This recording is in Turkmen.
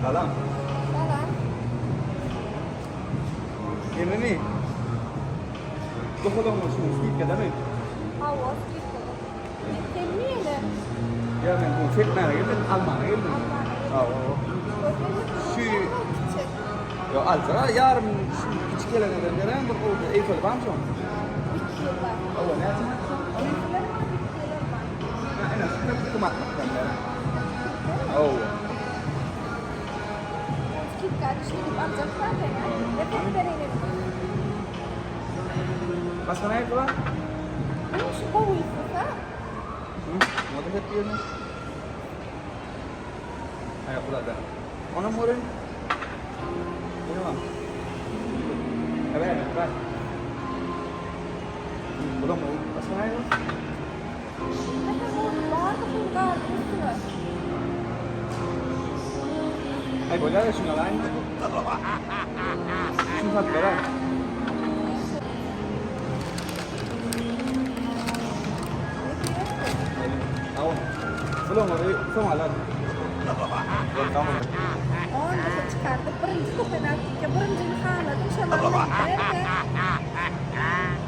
Salam. Salam. Emimi? Dokalan şu skidkadamy? Hawa, skidkada. Sen niýene? Ýa men bu sepmäne geldim, almana geldim. Hawa. Şu Ýa alsa ýarym şu kiçi gelenden beren bir gowy Eiffel barmy şoň? 2 ýyl bar. Hawa, näçe? Eiffel bar, 2 ýyl bar. Ha, ene şu gymmatlykdan beren. Hawa. Skidka düşürip aljak zaten. Epek berelim. Başga näme bar? Bu şu gowy ha? Hı? Ne hep yerine? Aýaklarda. Onam görün. Tamam. Evet, bak. Bu da mı? Başka ne var? Bardy bu gardy üstüne. Ay bolýar da şunu alayım. Şunu sat ver. Al. Bulam orayı son alalım. Tamam. 10 duhy çykardyk. Birinji duhyny atdyk. Birinjini haladım. Şolar.